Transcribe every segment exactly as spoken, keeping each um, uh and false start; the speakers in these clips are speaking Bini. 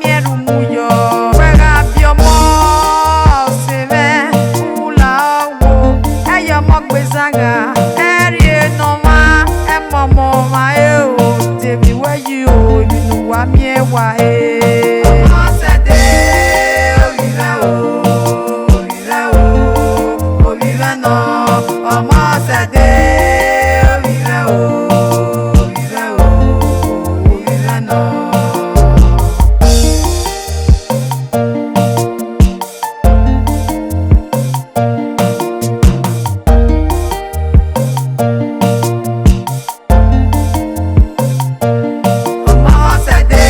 Miẹn rhunmwuyọ, wẹ gha biẹ ọmọ ọse mwẹ, u la ọghe, ẹ ya ọmọ gbe zagha, ẹ rhie ne ọmwa, ẹ mu ọmọ ọmwa re o, de emwi wẹ yi o, emwi ne uwa miẹn wa re. Ọmọ sẹdẹ, ovbi mwẹ o, ovbi mwẹ o, ovbi mwẹ nọ, ọmọ sẹdẹ, ovbi mwẹ o, ovbi mwẹ o, ovbi mwẹ nọ. Ọmọ sẹdẹ,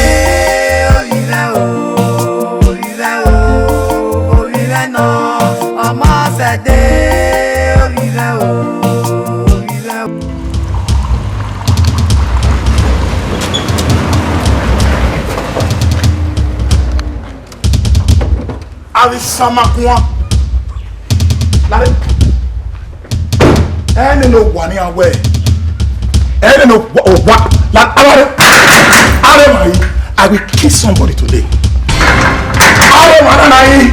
ovbi mwẹ o, ovbi mwẹ o, ovbi mwẹ nọ. Ọmọ sẹdẹ, ovbi mwẹ o, ovbi mwẹ o. Avbe sama kuan. Lare. Ẹnẹ ne owa ne a wẹ. Ẹnẹ ne owa, owa. La, are, are, are, I will kill somebody today. Are, ma na na yi.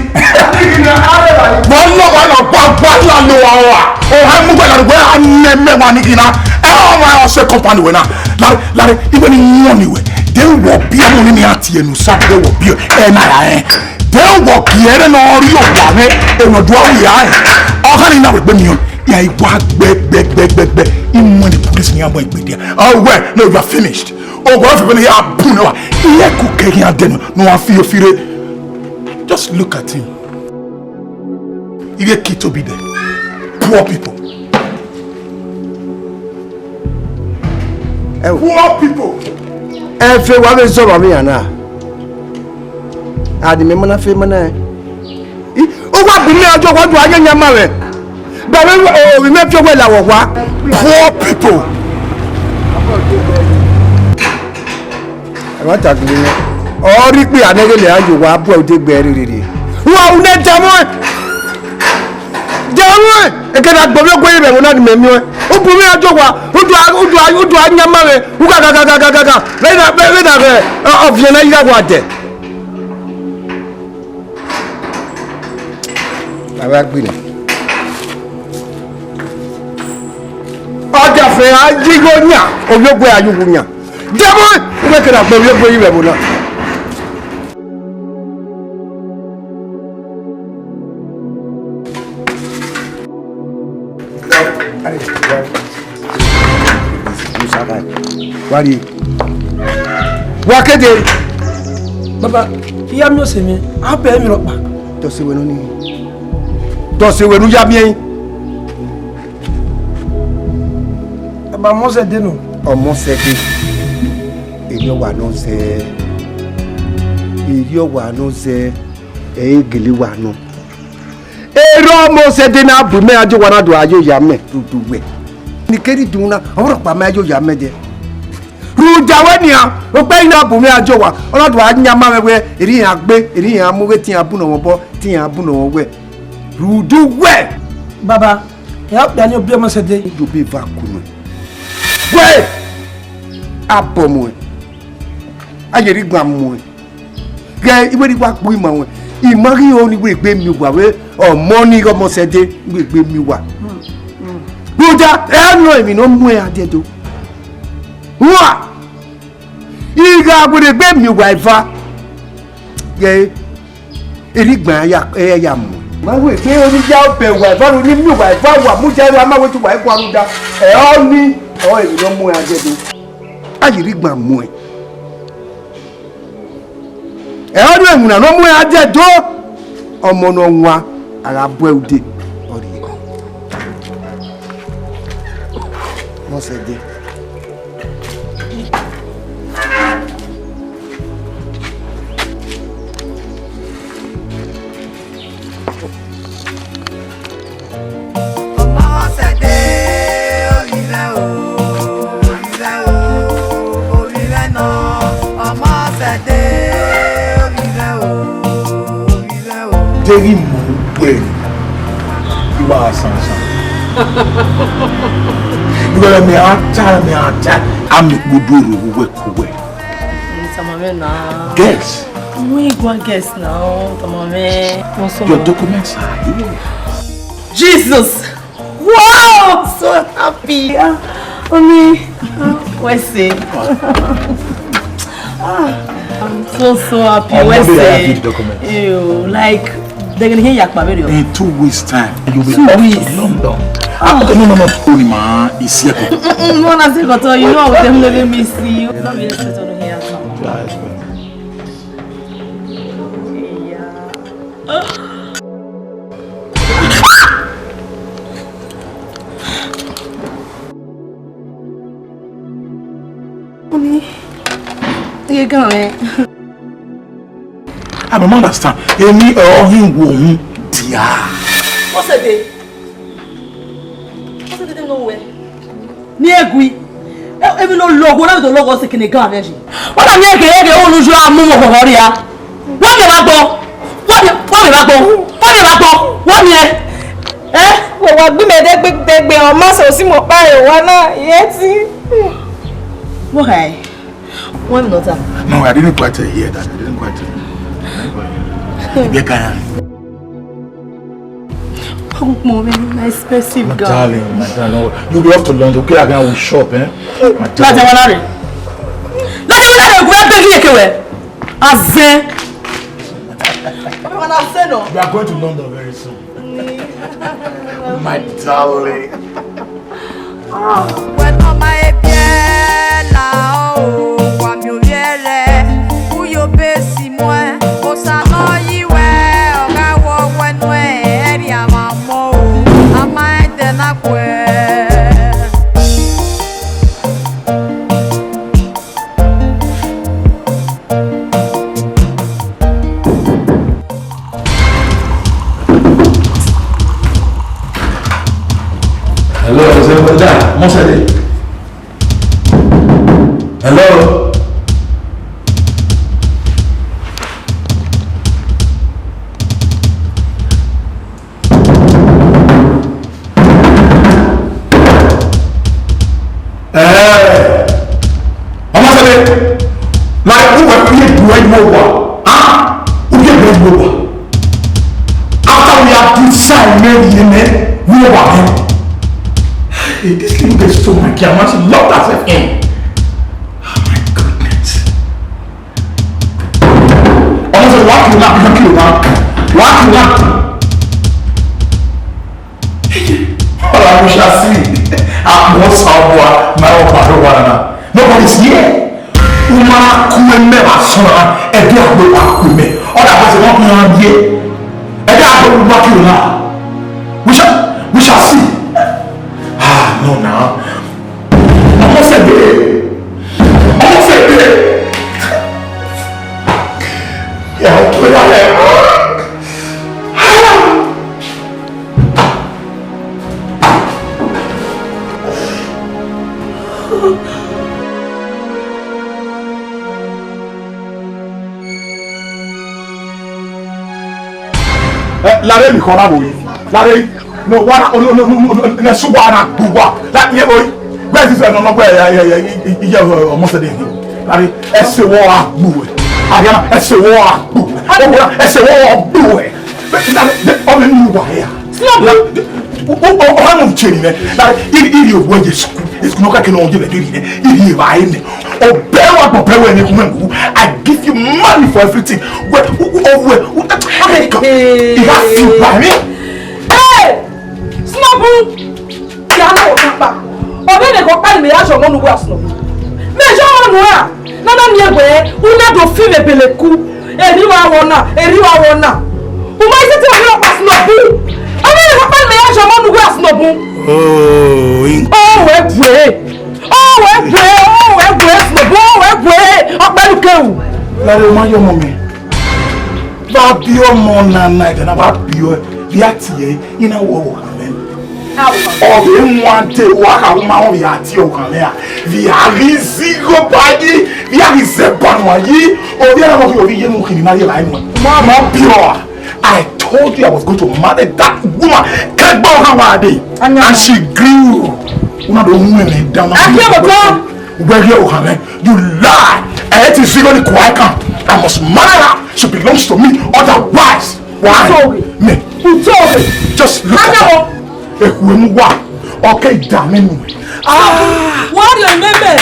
Wọ́n lọ wá lọ gbá gbá la lo wa wa. O ha mu gbẹ la wẹ a nẹ mẹ wa ni gina. Ẹ ọ ma ọ se company wẹ na. Lare, lare, iwe ni wọ́n ni wẹ. De wọ bi ọmọ ni mi ati ẹnu sa de wọ bi ẹ na ra ẹ. De wọ gie ẹre ne ọ rri owa mwẹ, emwi ne ọ do aro hia rẹn. Ọ kha ni na wẹ gbe miẹn, ya i wa gbẹ, gbẹ, gbẹ, gbẹ, gbẹ. I mu ẹn ne police ne iran mu ẹn gbe dia. Ọ wẹ, no, you are finished. Owa fi vbene ya bun ne wa. Iye ku kẹ khian dẹn ne wa fi ofi rre. Just look at him. Iye ki tobi dẹ. Poor people. Ẹ wo. Poor people. Ẹ fe wa vbe zọ vbe iran na. A di mẹ mana fe mana ẹ. I, u wa bu mẹ ọjọ wa ju ayan yan ma vbe. Ba vbe o, ovbi mwẹ fi owẹ la wọ wa. Poor people. Ẹmwata gele nẹ. Ọ rhie ikpia nẹ ghele a ye owa bu ẹre odegbe ẹre rere. Wa wu nẹ dẹmwẹ. Dẹmwẹ. Eke na gbọmọ gbe ivbe ẹvbo na ni mẹ miẹn. U bu mwẹ a ye owa. U do a, u do a, u do a yan ma vbe. U ga ga ga ga ga ga ga. Vbe na, vbe, vbe na vbe, ọ, ọviẹn na yi gha wa dẹ. Avbe agbọn. Ọdafẹn a yi igho yan, ovbi ogue a ye uwu yan. Dẹmwẹ, u wẹ kere agbọn ovbi ogue yi vbe ẹvbo na. Wa rrie. Wa kede. Baba, I ya miẹn ọse mwẹ, a bẹ mwẹ rhọkpa. Dọse wẹ nọ nii. Dọse wẹ ne u ya miẹn. Baba, ọmọ sẹdẹ nọ. Ọmọ sẹdẹ. Erriọ wa nọ zẹ. Erriọ wa nọ zẹ. Ẹ i gele wa nọ. Erha ọmọ sẹdẹ na bu mẹ ajowa na do a yo ya mẹ rhunmwuda uwẹ. Ne I keghi dunmwu na, ọvbọrhọkpa mẹ a yo ya mẹ dẹ. Rhunmwuda wẹ nian, okpẹn na bu mẹ ajowa, ọ na do a yan ma mwẹ wẹ, erha iran gbe, erha iran mu vbe te iran bu nọ mwẹ obọ, te iran bu nọ mwẹ uwẹ. Rhunmwuda uwẹ. Baba, ẹ i ra okpia ni obiẹ ọmọ sẹdẹ. Iye obọ eva kunu. Wẹ, a bọ muẹn, a ye rhie igban muẹn. Ghẹ iwẹ ni wa gbe ima ruẹn, ima ghi ho ne iwẹ egbe miẹn uwa vbe ọmọ ni ghe ọmọ sẹdẹ, iwẹ egbe miẹn uwa. Rhunmwuda, ẹ nọ emwi ne ọ mu ẹre a dẹdo. Ua, I gha werriegbe miẹn uwa eva. Ghẹ erha igban ya, ẹ ya mu. Ma wẹ ke oni ya bẹ uwa eva ro ni miẹn uwa eva, wa mudia ro, a ma wẹ te uwa i gua rhunmwuda. Ẹ ọnii, ọ emwi ne ọ mu ẹre a dẹdo. A ye rhie igban muẹn. Ẹ ọnii, emwi na ne ọ mu ẹre a dẹdo. Ọmọ ne ọ wan, a gha bu ẹre ude, ọ rhie. Ọmọ sẹdẹ. Ọmọ sẹdẹ, ovbi mwẹ o, ovbi mwẹ o, ovbi mwẹ nọ. Ọmọ sẹdẹ, ovbi mwẹ o, ovbi mwẹ o. Deghẹ I mu uwẹ, I wa sansan. Because mẹ a ta, mẹ a ta. A miẹn ikpodẹ ro vbe uwẹ ke uwẹ. Yes. We go and guess now, come on, man. Your documents are here. Jesus! Wow! So happy. Yeah. Only, what's it? Ah, I'm so, so happy. On What's Monday, I have it? These documents. Ew, like, they're gonna hear Yakpa video. In two weeks' time, you'll be Two off weeks. To London. Ah. Ah, okay, no, no, no, Tony, man, it's here. Mm-mm, no, I say, but, uh, you know, I will definitely miss you. Love you, let's settle here. Yeah, it's good. Oni, iye gan mwẹ. I don't understand. Eni ọghe wo hun dia. What's the day? What's the day no we? Ni egui. E, emwi ne ọ lọghọ, na do lọghọ sẹ kene gan mwẹ yi. Wẹ na miẹn ghe ghe unu ju a mu mwẹ okhọkhọ rria. Wa miẹn vbe agbọn. Wa miẹn, wa miẹn vbe agbọn. Wa miẹn vbe agbọn. Wa miẹn. Eh? Wẹ wa gbe mẹ dẹgbẹdẹgbẹ, ọ ma sẹ osi mẹ ọkpa re wa na, ye ti. Why? Why not? No, I didn't quite hear that. I didn't quite hear. Ibe ka ya. Ọgụkpọ mwẹ, my expensive girl. My darling, my darling, no, you go off to London. Okay, I can will shop, eh? My darling. Lati wana re. Lati wana re, gua begi eke we. Azen. Ọmọ na se no. We are going to London very soon. My darling. Wẹ ne ọ ma he biẹ la o, wa miẹn ovbi ẹre, u yo be si muẹn, Osa ne ọ yi wẹ, ọ gha wọ wẹ nuẹn, ẹrria mwa mọ o, a ma rẹn ẹdẹ na guẹ. Hello, is everybody there? Mosede. Hello? Eh, Omasede, like, who were you doing over? Huh? Who were you doing over? After we have this sign made in the name, we over him. Hey, this little girl stole my car, man. She locked herself in. Oh my goodness. Ọmọ sọ, wàá kìlọ̀ náà, wàá kìlọ̀ náà, wàá kìlọ̀ náà. Ọla, we shall see. Àpò ọ̀sán ọ̀bùà, máa wọ̀ pàdé wa nana. Nobody's here. Uma kú ẹmẹ wa sọ̀rọ̀, ẹbí àgbo wa kú ẹmẹ. Ọ̀dà bá ṣe wọ́n kú yẹn wọ́n yé. Ẹbí àgbo wa kìlọ̀ náà. We shall, we shall see. Ah, no, now. Ọmọ fẹ́ dé. Ọmọ fẹ́ dé. Ìyàwó tó yà lẹ. Eh, lare mi kọ na wo yi. Lare, no, wa na, no, no, no, no, no, ne suwa na gbuwa. La ye boy. Where is this, no, no, where, yeah, yeah, yeah, yeah, yeah, uh, almost there. Lare, ẹsẹ̀ wọ a gbuwe. Ariana, ẹsẹ̀ wọ a gbuwe. Ọmọ, ẹsẹ̀ wọ a gbuwe. Ọmọ mi wà ya. Slow down. O, o, o, ọmọ mi chere nẹ. Lare, iri, iri owo ye school. School no ka kene oje le iri nẹ. Iri e ba ene. Obẹ wa gbọ bẹ wẹ ne kuma mu. I give you money for everything. Wẹ, o, o, o, wẹ, o, Hey, hey. Ìyá fi wà mí. Hey! Snobu! Ìyá náà ò kápá. Ọ̀bẹ nìkan pa ìmọ̀ ìyá ṣọ̀gbọ́n nu wá Snobu. Mẹ ṣọ́ wọn nù á. Nana mi ẹgbẹ́, una do fi mẹ bele ku. Eri wa wọ na, eri wa wọ na. Uma isi ti wa yọ pa Snobu. Ọ̀bẹ nìkan pa ìmọ̀ ìyá ṣọ̀gbọ́n nu wá Snobu. Oh, in- Oh, we gwe. Oh, we gwe. Oh, we gwe Snobu. Oh, we gwe. Ọpẹlukẹwu. Lare, o ma yọ ọmọ mi. Vbe a biẹ ọmọ na na ẹdẹ na, vbe a biẹ ọe, vbe a tie ẹre, I na wẹ ọvbokhan mwẹ. Ọ vbe wan te, wa kha wu ma wọn vbe a tie ọvbokhan mwẹ ra? Vbe a ghi zẹ igho ba yi, vbe a ghi zẹ eba nua yi, ovbi ẹre na vbe ọ khin, ovbi iye ne u khin na rhie la nuẹn. Ma biẹ ọe ra? I told you I was going to marry that woman. Kẹgbẹ ọvbokhan wa dee. And she grew. Una do wu ẹmwẹ dan. Wẹ ghi ọvbokhan mwẹ. You lie. Ẹ ti zẹ igho ni kua ẹkan. I must marry her. to me otherwise. Why? Sorry. Me. Sorry. Just look at her. Ekhuemu wa. Okay, damn it. Ah. What do you mean, man?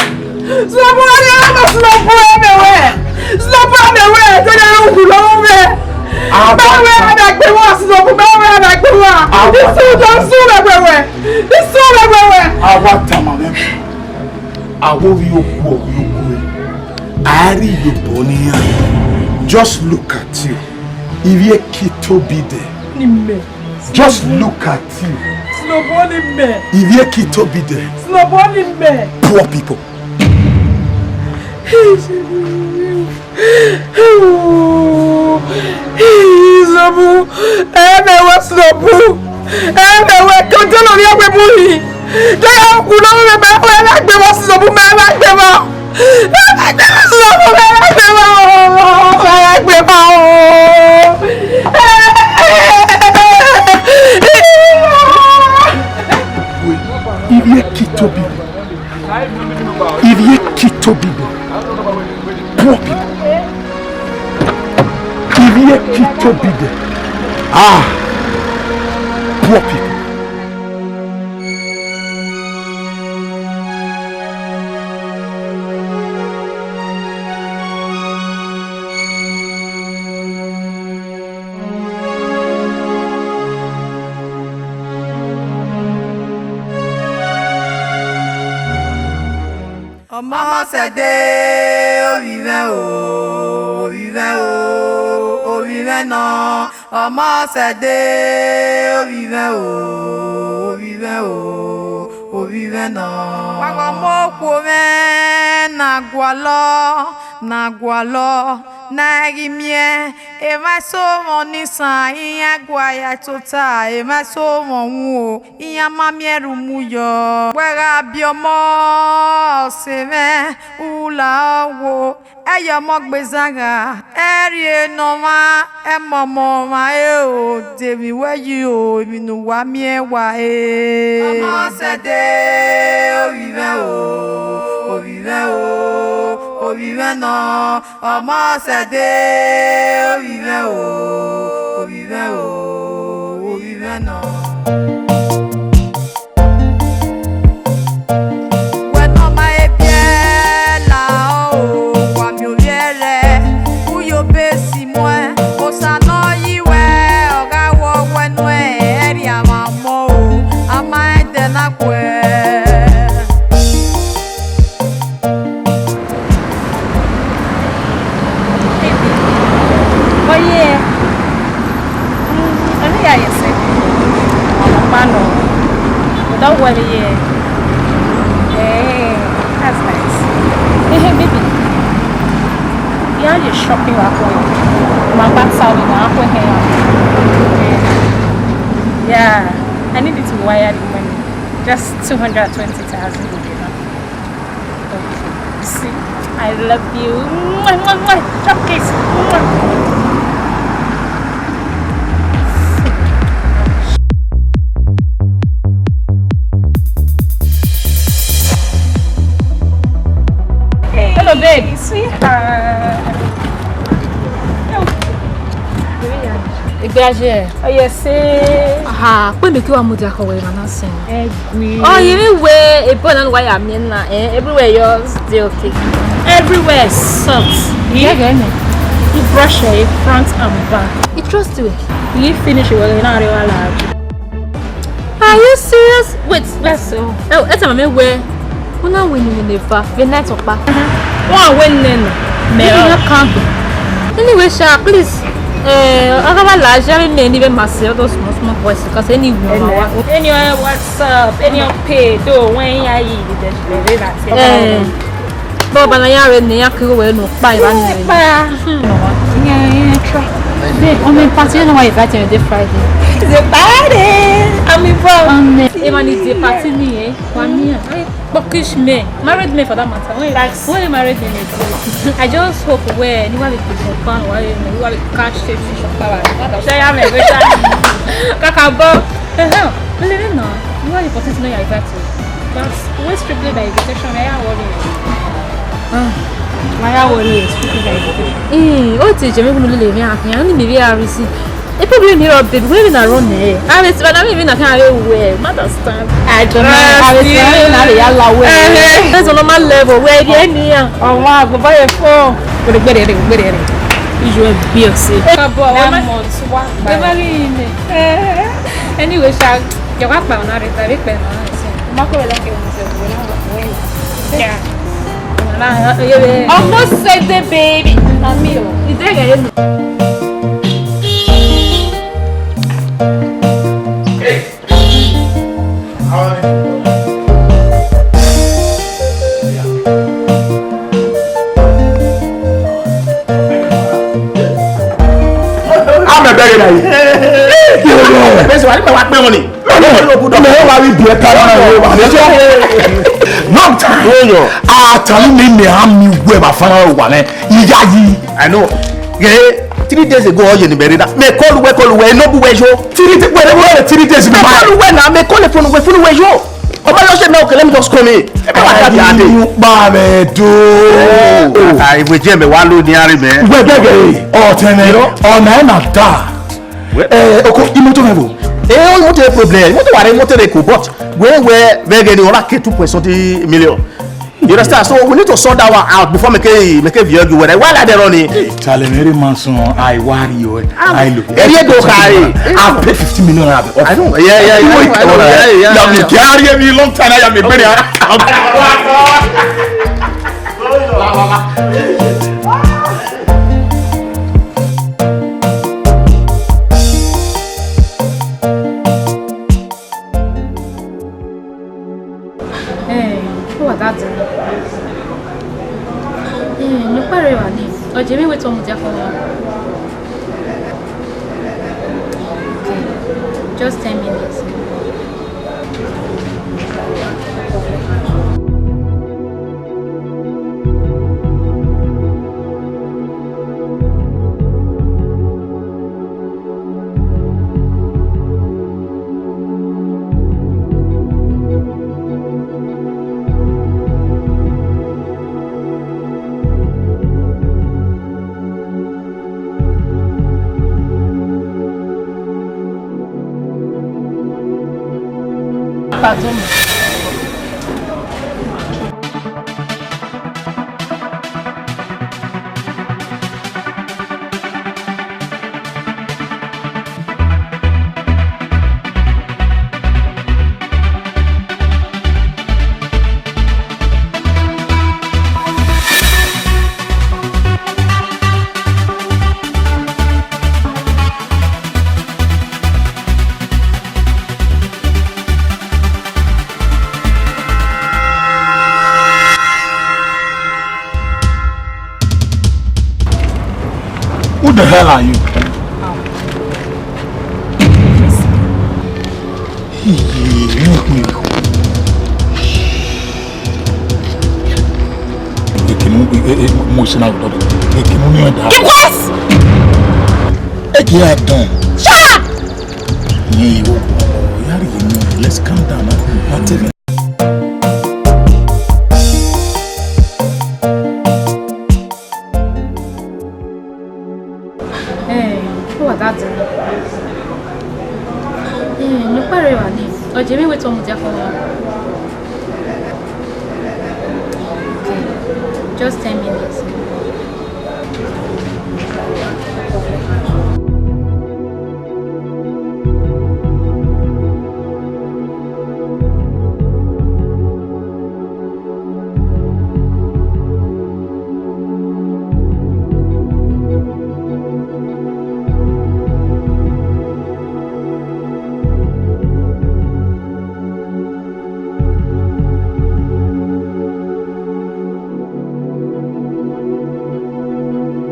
Slobo, what do you mean? Slobo, everywhere. Slobo, everywhere. Don't you know who love me? Ah, báwo ni a dàgbé wá, Slobo, báwo ni a dàgbé wá? Ah, this is so, so everywhere. This is so everywhere. Àwa tama mẹ. Àwo rí okú, rí okú rẹ̀. A rí yòbọ̀ ní yàn. Just look at you. Ivie Kitobi dẹ. Ni mẹ. Just look at you. Slobo ni mẹ. Ivie Kitobi dẹ. Slobo ni mẹ. Poor people. Slobo. Ẹ mẹ wẹ Slobo. Ẹ mẹ wẹ kọjọ lórí ẹgbẹ búhi. Jọyọ kú lọ́wọ́ mi, mẹ wẹ ẹgbẹ wọ Slobo, mẹ wẹ ẹgbẹ wọ. Mẹ wẹ ẹgbẹ wọ Slobo, mẹ wẹ ẹgbẹ wọ. Mẹ wẹ ẹgbẹ wọ. Ivie Kitobi. Ivie Kitobi. Poor people. Ivie Kitobi dẹ. Ah, poor people. Ọmọ sẹde, ovbi mwẹ o, ovbi mwẹ o, ovbi mwẹ nọ. Ọmọ sẹde, ovbi mwẹ o, ovbi mwẹ o, ovbi mwẹ nọ. Wa gha ọmọ okhuo mwẹ na gualọ, na gualọ, na ghi miẹn, emwa eso mwẹ ọnii san, iran gua ya tota, emwa eso mwẹ uhunmwu o. Iran ma miẹn rhunmwuyọ. Wẹ gha biẹ ọmọ ọse mwẹ, u la ọ wo, ẹ ya ọmọ gbe zagha, ẹ rhie ne ọmwa, ẹ mọmọ ọmwa ẹre o, de emwi wẹ yi o, emwi ne uwa miẹn wa re. Ọmọ sẹde, ovbi mwẹ o, ovbi mwẹ o, ovbi mwẹ nọ. Ọmọ sẹde, ovbi mwẹ o, ovbi mwẹ o, ovbi mwẹ nọ. Wẹ ne ọ ma he biẹ la ọ o, wa miẹn ovbi ẹre, u yo be si muẹn, osa ne ọ yi wẹ, ọ gha wọ wẹ nuẹn, ẹ rhie amwa ọmọ o, a ma rẹn ẹdẹ na guẹ. Baby, oh yeah. Mm, I think I say. I'm a fan of. But don't worry, yeah. Hey, that's nice. Hey, hey, baby. Yeah, you're shopping at home. My back side, I'm at home. Yeah, I needed to wire the money. Just two hundred twenty thousand. Okay. See, I love you. Mwah, mwah, mwah. Chop kiss. Mwah. Hey, hello, babe. Sweetheart. Egbe aye. Oye se. Aha, kpe mẹ ke wa mudia khọ wẹ emwa na sẹ. Egbe. Oh, you mean where a boy and why I'm in na, eh? Everywhere yours dey okay. Everywhere soft. Yeah, yeah, yeah. You brush your front and back. He trust you. You finish it well, you know, they were like. Are you serious? Wait, let's go. Oh, that's my way. Una win in the va. The night of back. One win then. Me. You not count. Anyway, sha, please. Eh, I got a large, I mean, even myself, those small, small boys, because any woman. Any WhatsApp, any pay, though, when I eat, there's no way that. Eh. Baba na ya re ne ya kiri we no pa iba ni. Pa. Hmm. Yeah, yeah, try. Babe, on the party, you know why you invite me this Friday? It's a party. I'm involved. Um, eh, man, it's a party me, eh? One year. Bockish men, married men for that matter. When, like, when you married men, I just hope where anyone will be confirmed, why you know, why we catch the fish of power. Say I'm a good. Kakabo. Believe it now. You are the person you invite to. But we strictly by invitation, I am worried. Ah, Aya wọ ni. Hmm, o ti je mi kunu lele mi afian, ni mi vbe a risi. E problem ni ro baby, we na run ne. A be ti ba na mi na kan we we, ma understand. I don't know. A be ti na le ya la we. Eh, that's on my level. We be ni ya. Oh, ma go buy a phone. Gbere, gbere, gbere, gbere. Ijo e bi o se. Ka bo, wa ma. Wa ma ri ne. Eh. Anyway, sha, ya wa pa na re, ta re pe na. Ma ko la ke mo se, we na we. Yeah. Almost said the baby. Ami o. Is there a Amẹbẹghe na yi. Bẹsẹ wa ni mẹ wa kpẹ wọn ni. Mẹ wa ri biẹ ka na wa ni. Long time. A ta lu mi mẹ a mi wẹ ba fana wa nẹ. Iya yi. I know. Ye, three days ago, ọ ye ni bẹrẹ na. Mẹ call wẹ, call wẹ, no bu wẹ yo. Three days, wẹ, wẹ, three days. Mẹ call wẹ na, mẹ call phone wẹ, phone wẹ yo. Ọmọ yọ ṣe mẹ, okay, let me just come in. Ẹ bá wa jáde àdé. Ayé pa mẹ do. Àìwé jẹ́ mẹ wá lónìí àárín mẹ. Wẹ bẹ́ẹ̀ bẹ́ẹ̀, ọ̀tẹ̀nẹ̀, ọ̀nà ẹ̀ nà dá. Ẹ, ọkọ, imoto mẹ bò. Ẹ, imoto problem, imoto wà rẹ, imoto rẹ kò, but wẹ wẹ bẹ́ẹ̀ gẹ̀ ni ọ̀rá kẹ two point something million. You understand? So we need to sort that one out before make a, make a view you whether why like they running. Chale, Mary Manson, I worry you. I look. Area do carry. I pay fifty million naira. I know. Yeah, yeah, yeah. I know, yeah, yeah, yeah. Now you carry me long time. I am a penny. Eh, who was that? Eh, no pare wa ni. Oje mi wait one minute for me. Okay, just ten minutes. Pardon. Who the hell are you? Hey, hey, hey, hey. Ekinu, e, e, e, mo ṣe na gbọdọ. Ekinu ni ọdọ. Keep quiet! Eke a done. Shut up! Iye iwo. Yari, let's calm down. Not even. Eh, who was that? Eh, no pare wa ni. Oje mi wait one minute for me. Okay, just ten minutes.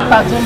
Pardon.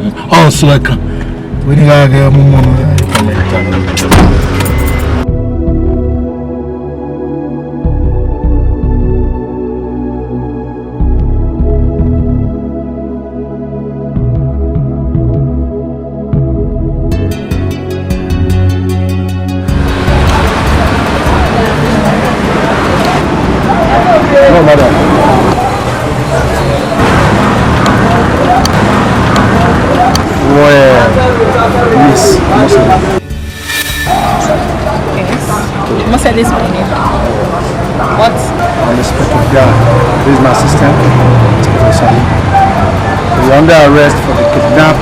Ọ sẹ ẹkan. Wẹ ne I gha ghẹ mu mọ nọ. No, madam. Well, miss, miss. Yes. Most of this morning. What? I'm Inspector Guy. This is my assistant, Inspector Sani. You're under arrest for the kidnap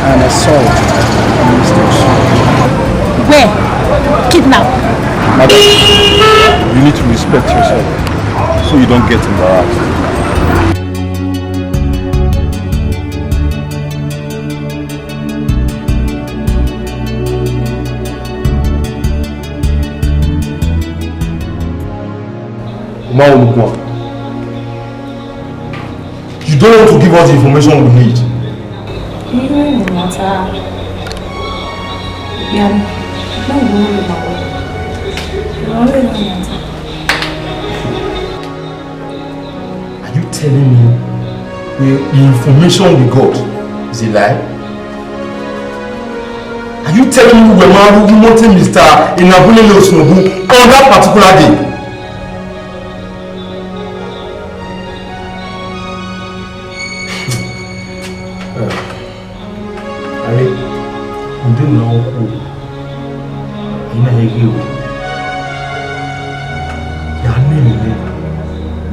and assault on Mister Osayi. Where? Kidnap? Madam, you need to respect yourself so you don't get embarrassed. Uma Oluguan, you don't want to give us the information we need. It doesn't matter. Yeah, no, no, no, no. It doesn't matter. Are you telling me the, the information we got is a lie? Are you telling me we were married, we wanted Mister Enabulele Osunobu on that particular day? Are, ude na ọkhu, I na he ghe o. Ya nene nẹ,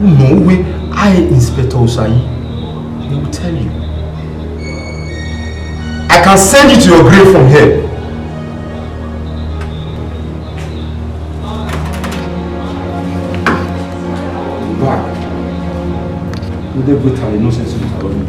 u nọ uwe, I, Inspector Osayi, they will tell you. I can send you to your grave from here. Back. Ude gbe ta nonsense with our own.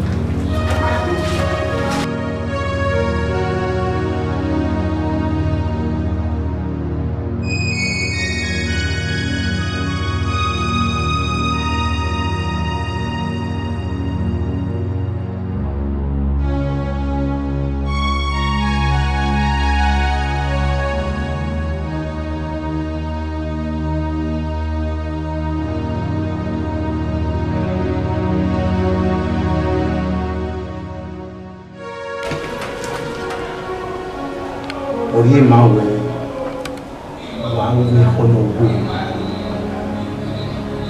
Ọ rhie ma wẹẹ, wa ru ekhọe ne ọ wu,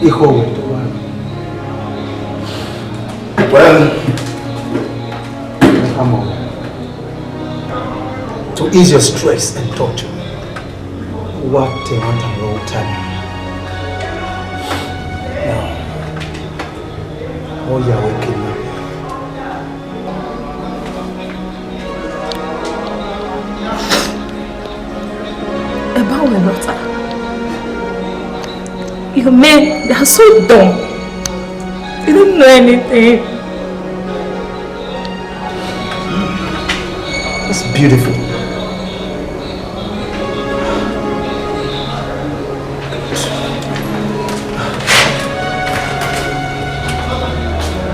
ekhọe wẹ do wa. Well, come on. To ease your stress and torture, what a long time. Now, all you are waking up. About my daughter. Your men, they are so dumb. They don't know anything. That's beautiful.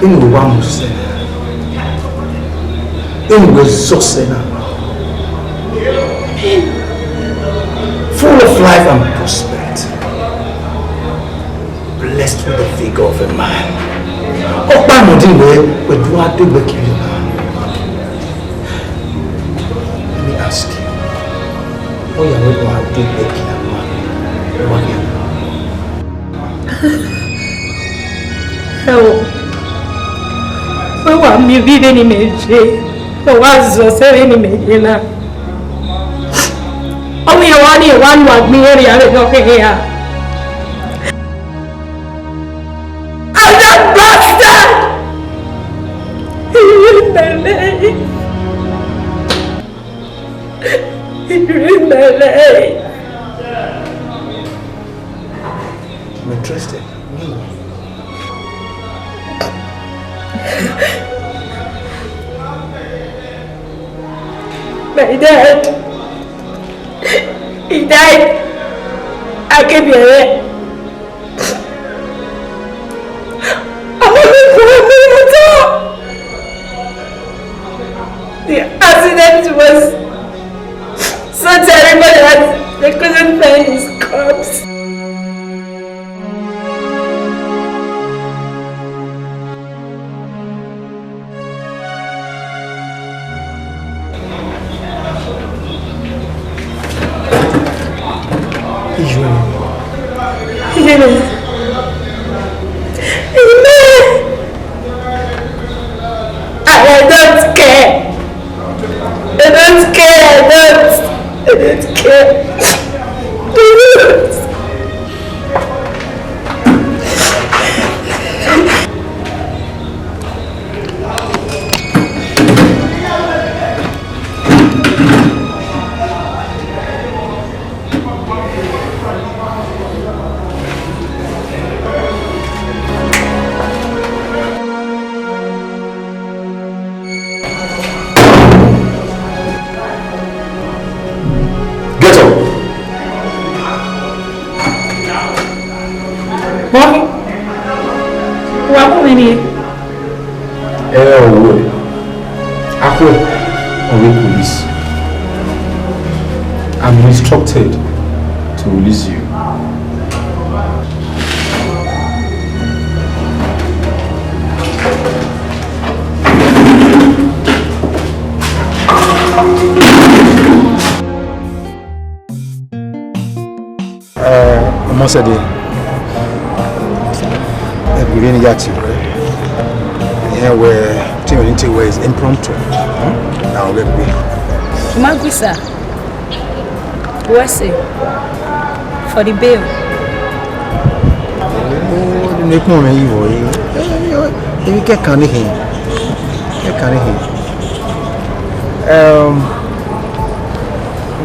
Inu wa mu sẹ na, inu wẹ zọ sẹ na, full of life and prosperity, blessed with the figure of a man. Ọkpa nọ din wẹ wẹ do a degbe kiri na. Let me ask you, ọ ya wẹ do a degbe kiri na, wẹ wa ghe? Ẹ o, wẹ wa miẹn vbe vbene imẹ ye, wẹ wa zọ sẹ vbene imẹ ye na. Ọ wẹ iran wa ni wa nu agbọn iran rhia vbe nọ kherhe ra. And that bastard! He ruined my life. He ruined my life. I'm interested. My dad, he died. I came here. I want to go home. The accident was so terrible that they couldn't find his corpse. I don't care. I don't care. I don't. I don't care. I don't. Get up. Mommy, wa ku mwẹ nii. Ẹ, ọvbo akhuẹ ọghe police. I'm instructed to release you. Ọmọ sẹdẹ, ẹgbẹrẹ ni ya ti rẹ, ìyẹn wẹ tí wọn ti wẹ is impromptu. Na ọgẹ pé. Magwisa, what's it for the bail? Ọdún ní kún ọmọ yìí wọ̀nyí, èmi kẹ́kàn níhìn, kẹ́kàn níhìn.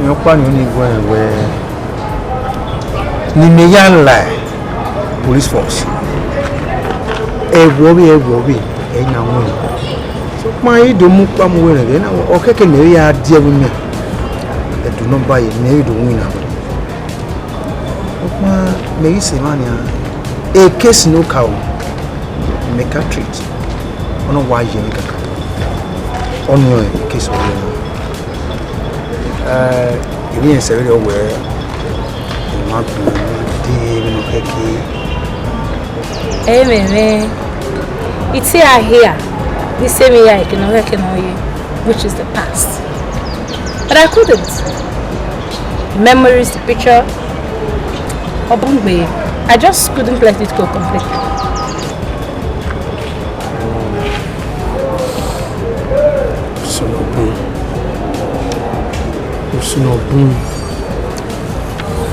Ìyẹn pa ni ó ní gbọ́ ẹ̀wẹ̀. Ne imẹ ya la police force, ẹvbo ọvbehe, ẹvbo ọvbehe, ẹ i na winna. Sokpan I do mu ukpa mu uwẹ rẹn ghẹ na, ọ kẹkẹ ne ẹ ya die ẹvbo mẹ, ẹdẹ nọmba ye ne ẹ i do winna. Sokpan mẹ ghi sẹ emwa nian, e case ne okaro, mẹ ka treat, ọ na wa ye emwi kaka, ọnii ọre e case ọvbehe na. Eh, emwi ẹsẹ vberriọ wẹ, emwa gun de vbene ọ kẹke. Ẹmwẹ mwẹ, it here here, the same year I cannot, I cannot hear, which is the past. But I couldn't. Memories, the picture, Obungbe, I just couldn't let it go completely. Osunobun. Osunobun.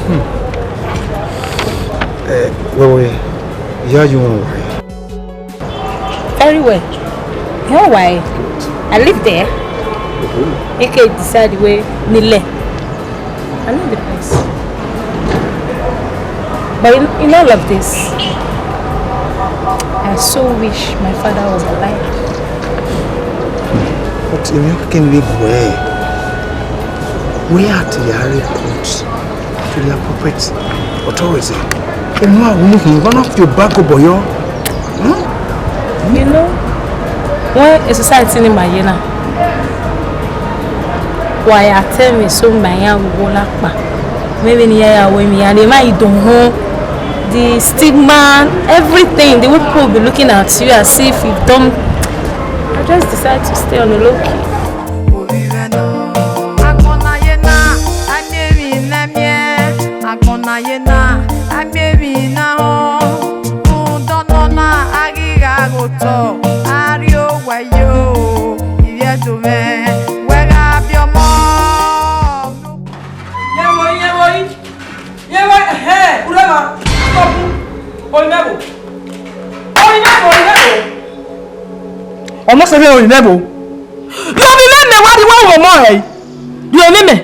Hmm. Eh, wẹ wẹ, ya yo wọn wẹ. Very well. You know why? I live there. He can decide where me live. I know the place. But in, in all of this, I so wish my father was alive. But you can live where? Where at the report to the appropriate authority. Emu awunu hin, one of your bag of boyo. Hmm? You know, when a society ni ma ye na, wa ya tẹ mwẹ so ma ya wo la kpa. Maybe ni ya ya wo mi ya de ma ido hon. The stigma, everything, the way people will be looking at you as if you've done. I just decide to stay on the low key. Agbọn na ye na, a miẹn emwi ne a miẹn. Agbọn na ye na, a miẹn emwi ne a họn. Rhunmwuda ọnọna, a ghi gha ghe otọ, a rrie owa yo, ivbi Ẹdo mwẹ, wẹ gha biẹ ọmọ. Yẹ vbo, yẹ vbo, yẹ vbo, ẹhẹn, urẹmwa, kọbu, orinmwẹ vbo? Orinmwẹ vbo, orinmwẹ vbo? Ọmọ sẹ vbe orinmwẹ vbo? Rhie ovbi mwẹ mẹ, wa rhie uwa ru ọmọ rẹ. Rhie ovbi mwẹ mẹ.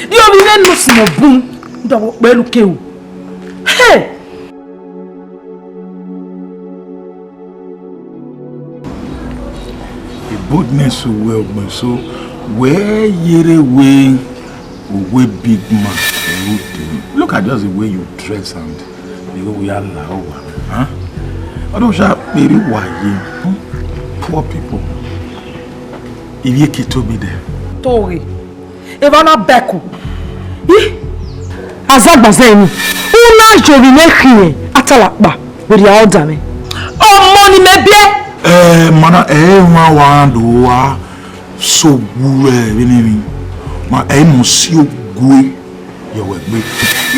Rhie ovbi mwẹ ne u sinmwi bun, u da vbe kpẹ ru ke ru. Hey! The boldness of well, so wẹ yerre wẹ, uwe big man, you do. Look at just the way you dress and the way we are la owa, huh? Ọdọ sha kperi wa ye, hmm? Poor people. Ivie ke tobi dẹ. Toghe. Evba na bẹku. Ih! Azagba zẹ eni. U na yọ vbe imẹ khian, atalakpa, werriẹ a ọda mwẹ. Ọmọ ni mẹ biẹ. Eh, mana, eh, wa wa do wa so wu, eh, vbene emwi. Ma, eh, mo si ogue yọ wẹ gbe.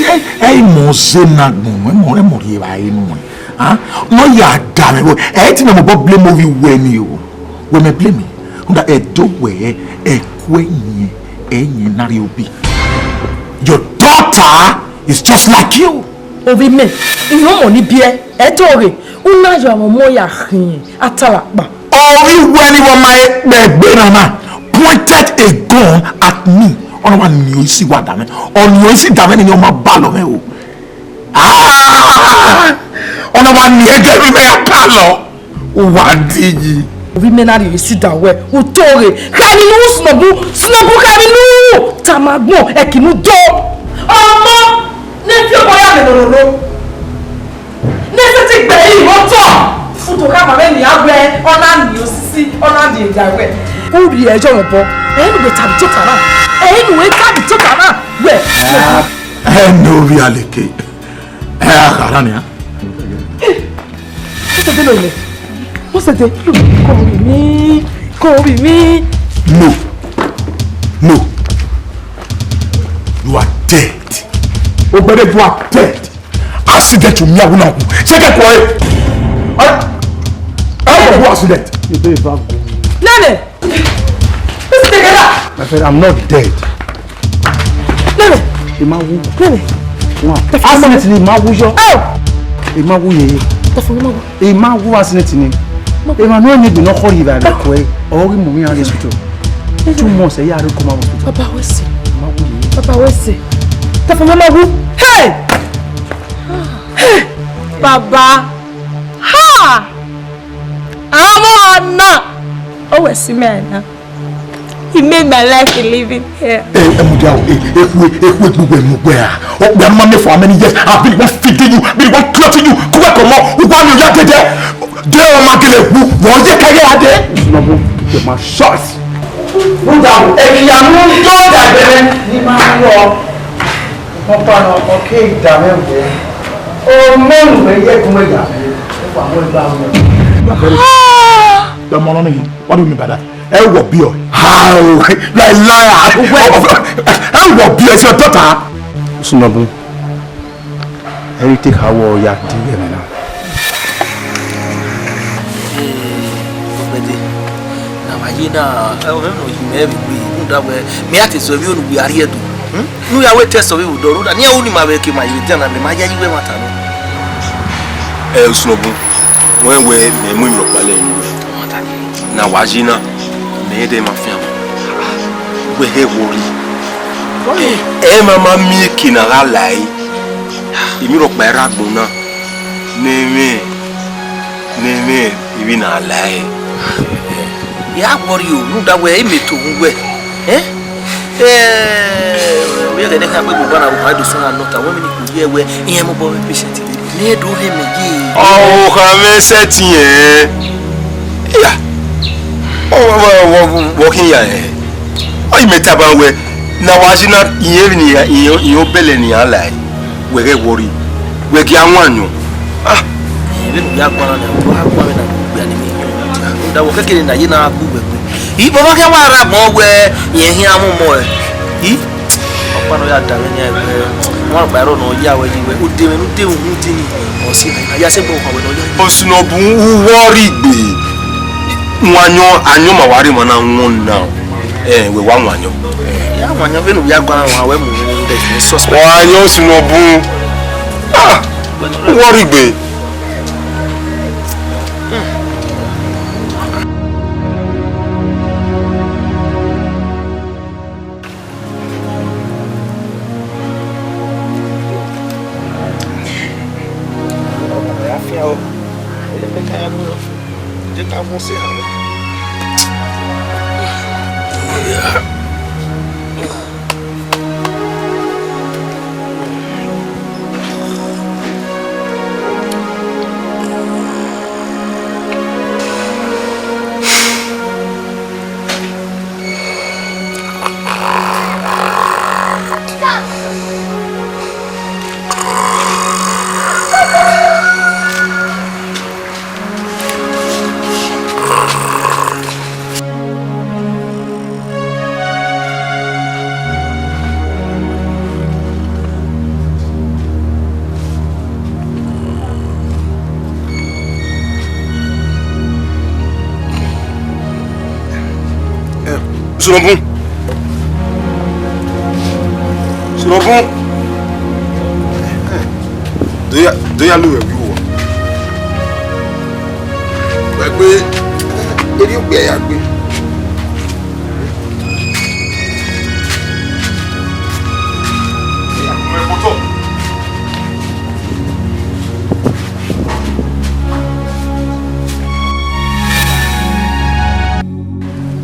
Eh, eh, mo ze na gbọn, eh, mo, eh, mo rhie evbare nuẹn. Ah, nọ ya da mwẹ, eh, ti mẹ mobọ blame ovbi wẹ ni o. Wẹ mẹ blame. Rhunmwuda Ẹdo wẹ, ẹko ẹyẹn, ẹyẹn na rrie obi. Your daughter is just like you. Ovbi mẹ, irẹn ọmọ ni biẹ, Ẹdo ghe, u na yọ amwẹ ọmọ ya khian, atalakpa. Ovbi wẹ ni vbe ọ ma kpẹ egbe na na, pointed a gun at me. Ọ na wa niọn isi wa da mwẹ. Ọ niọn isi da mwẹ ni ọ ma balọ mwẹ o. Ah! Ọ na wa niẹn gẹ vbe imẹ ya ka lọ. U wa di yi. Ovbi mẹ na rhie isi da wẹ, u to ghe. Kha emwi ne u snobu, snobu kha emwi ne u tama agbọn, ẹki ne u do. Ọmọ, ne fi obọ ya mẹ nononno. Ne sẹtin gbe yi vbe otọ. Futu kha ma vbe nian wẹ, ọ na niọn osisi, ọ na niọn da wẹ. U rhie ẹyọ mwẹ obọ. Ẹ i nu wẹ ta vbe tota na. Ẹ i nu wẹ ta vbe tota na. Wẹ. Ẹ ne ovbi aleke. Ẹ a kha ra nian. What's the deal? What's the deal? Come with me. Come with me. No. No. You are dead. Ogbede, you are dead. Accident to me, I will not. Check it, boy. Ẹ, ẹ, who accident? You don't even go. Nene! Who's the guy? My friend, I'm not dead. Nene! Ima wu. Nene! Wow. Accident ni ima wu yọ. Oh! Ima wu yeye. Tafo ni ma wu. Ima wu accident ni. Ima no ni bi no khori ba ko e. O gi mo mi a hospital. Two months, e ya ru ko ma hospital. Baba wẹ sẹ. Ima wu yeye. Baba wẹ sẹ. Tafo ni ma wu. Hey! Hey! Baba. Ha! Amo ana. O wẹ si mẹ na. He made my life a living hell. Ẹ, ẹ mudia o, ẹ, ẹ khu, ẹ khu egbugbe mu gbe a. Ọ gbe ama me for how many years? I've been one feeding you, been one clothing you. Kuwa komo, uwa ni ya dede. De o ma gele wu, wo ye ka ye ade. Nọbu, ke ma short. Mudia o, ẹ ki ya mu yo da bẹrẹ ni ma rọ. Wọ́n pa àwọn ọkọ̀ ìdá mẹ́wàá. Ọmọ ìwé yẹ kí wọ́n yà mí. Ó wà wọ́n gbà wọ́n. Ọmọ náà nìyí. What do you mean by that? Ẹ wọ bí ọ. How? You are a liar. Ẹ wọ bí ọ, it's your daughter. Sunobu. Ẹ rí take awọ ya di ẹ̀mẹ̀ náà. Ọgbẹdẹ, na ma ye na, ẹ, ọ nọ yi mẹ vbe gbe, rhunmwuda wẹ, mẹ a te sẹ vbe unu wẹ a rhie do. Hmm? Nu ya wẹ test of evil dọ, rhunmwuda, ne iran ru ni ma vbe ke ma ye dia na, mẹ ma ya yi wẹ mwa ta nọ. Ẹ, Osunobun, wẹ wẹ, mẹ mu irọkpa lẹ yin wẹ. Na wa yi na, mẹ dẹ ma fian. Wẹ hẹ worry. Ẹ ma ma miẹn eke na gha la ẹre. Emwi rhọkpa i rre agbọn na, ne ẹmwẹ, ne ẹmwẹ emwi na la ẹre. I gha worry o, rhunmwuda wẹ, imẹ to wu wẹ. Eh? Eh, ovbi ẹghẹ ne kha gbe gbogbo na, wa do sẹ na nọ ta, wẹ mi ni ko ye wẹ, iran mobọ vbe patient vbe. Mẹ do hẹ mẹ ye. Ọ kha mwẹ sẹtin ẹn. Iya. Ọ, ọ, ọ, ọ, ọ khin ya ẹn. Ọ yi mẹ taba wẹ, ne a wa si na, irẹn emwi ne iran, irẹn, irẹn obẹlẹ ne iran la ẹe, wẹ ghẹ worry, wẹ gie a wan yọn. Ah. Ẹ, vbene u ya guan na, u gha guan vbe na, u gbe a ni mi. Rhunmwuda wẹ kekere ne a ye na gbe uwẹ gbe. I, vbe ọ ma khian wa rre agbọn wẹ irẹn khian mu mọ ẹ? I? Ọkpa ne ọ ya da vbe nian ẹgbẹe, wan gba ẹrọ ne ọ ya wẹ yi wẹ, u de mwẹ ne u de mwẹ uhunmwu di ni, ọ si na, a ya sẹ ẹgbẹe ọkpa wẹ ne ọ ya yi. Osunobun, u worry gbe. Wan yọn, ayọn ma wa rre emwa na wọn na. Ẹ, wẹ wa wan yọn. Ya wan yọn vbene u ya guan wan wẹ mu ne suspect. Wan yọn Osunobun. Ah, u worry gbe. Osunobun. Osunobun. Do ya, do ya lu ẹvbo uwa. Wẹ gbe, erriọ okpia ya gbe.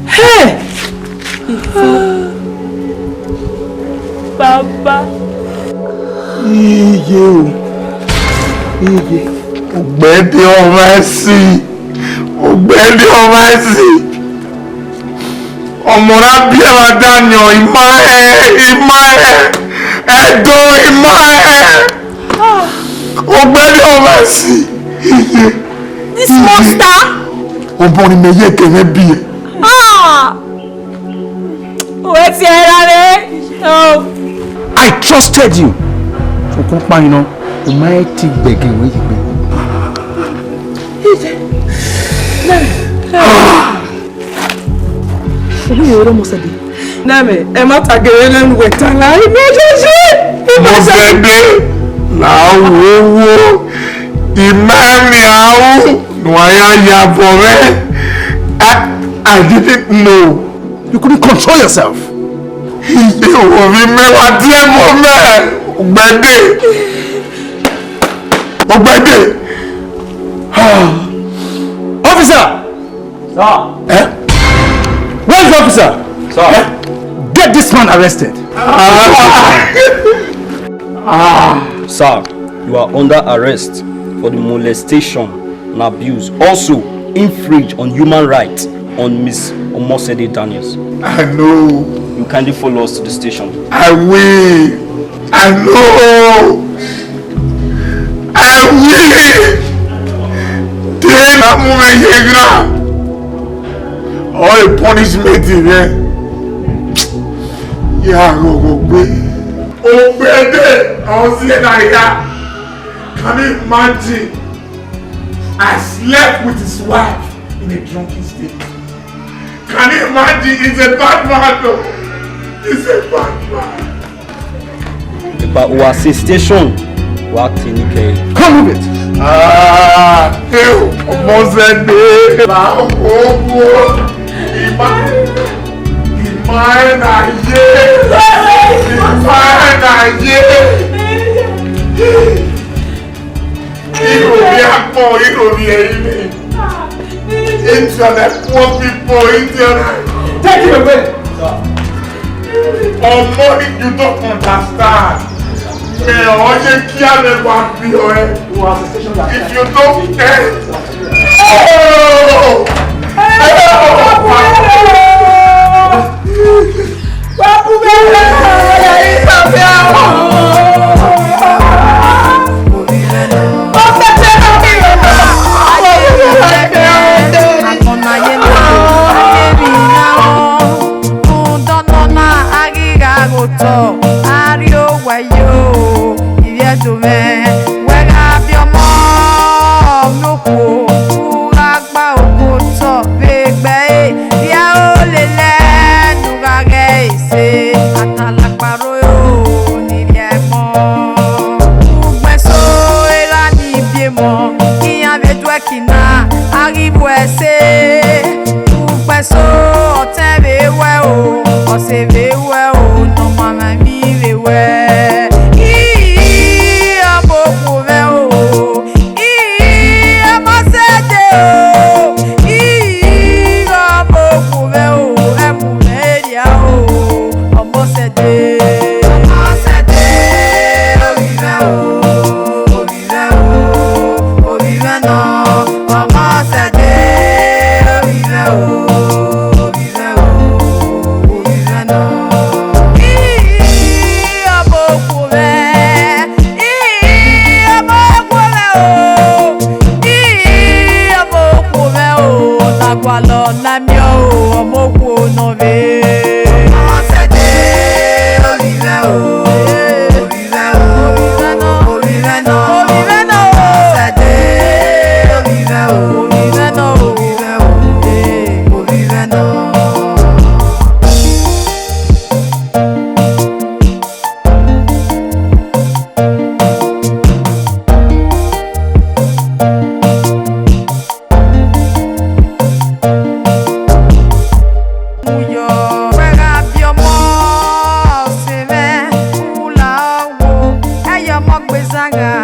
Hey! Baba. Iye o. Iye. Ugbẹdẹ ọmwa ẹsi. Ugbẹdẹ ọmwa ẹsi. Ọmọ na biẹ vbe Daniel, ima ẹn, ima ẹn. Ẹdo, ima ẹn. Ugbẹdẹ ọmwa ẹsi. Iye. This monster. Ọmọ ni mẹ ye kẹ mwẹ biẹ. Ah! Wẹ tie ra re. Oh. I trusted you. Okun kpa yín nọ, o ma ẹ ti gbẹgẹ wẹ yi gbe. Obi yẹn rẹ ọmọ sẹbe. Nẹmẹ, ẹ ma ta gere nẹnu wẹ ta la, ẹ ma jẹjẹ. Mo sẹbe la wo wo, ima ẹmwi ahu ne a ya ya bọ mwẹ. I, I didn't know. You couldn't control yourself. Iye wo vbe mẹ wa diẹ vbọ mẹ, Ugbẹdẹ. Ugbẹdẹ. Officer! Sir. Eh? Where is the officer? Sir. Eh? Get this man arrested. Ah. Ah. Sir, you are under arrest for the molestation and abuse. Also, infringe on human rights on Miss Omosede Daniels. I know. You kindly follow us to the station. I will. I know. I will. Te na mu mwẹ ye gha. Ọ re punishment mwẹ. Ya ghọghọ gbe. Ugbẹdẹ, ọ si ẹe na ya. Can you imagine? I slept with his wife in a drunken state. Can you imagine? He's a bad man, though. He's a bad man. Epa, wa sẹ station, wa te ni kẹ. Come move it. Ah, ew, Omosede. La wo wo. Ima, ima ẹn na ye. Ima ẹn na ye. Irovbi agbọn, irovbi ẹrinmwi. Into the poor people, into the... Take him away. Ọmọ ni, you don't understand. Ẹ, ọ ye kia mẹ wa bi ọe. If you don't, eh, oh! Agbọn na ye na, a ye emwi na rrọọ. Rhunmwuda ọnọna, a ghi gha ghe otọ, a rrie owa yo, ivbi Ẹdo mwẹ. Wẹ gha biẹ ọmọ ne okhuo, u gha gba okhuo otọ vbe egbe ẹre, rhie aro lele ne u gha ghẹ ẹre sẹ. Atalakpa roro ni rhie ẹmọ. Ugbẹn eso erha ni biẹ emọ, iran vbe du ẹki na, a ghi bu ẹse. Ugbẹn eso, ọtẹn vbe wẹ o, ọse vbe wẹ o, ne ọ ma mwẹ emwi vbe wẹ. Ii, ọmọ okhuo mwẹ o, ii, ọmọ sẹde o, ii, ọmọ okhuo mwẹ o, ẹwu mwẹ rhia o, ọmọ sẹde. Ọmọ sẹde, ovbi mwẹ o, ovbi mwẹ o, ovbi mwẹ nọ, ọmọ sẹde, ovbi mwẹ o, ovbi mwẹ o, ovbi mwẹ nọ. Ii, ọmọ okhuo mwẹ, ii, ọmọ okhuo mwẹ o, ii, ọmọ okhuo mwẹ o, ne a gualọ na miẹn o, ọmọ okhuo nọ vbe.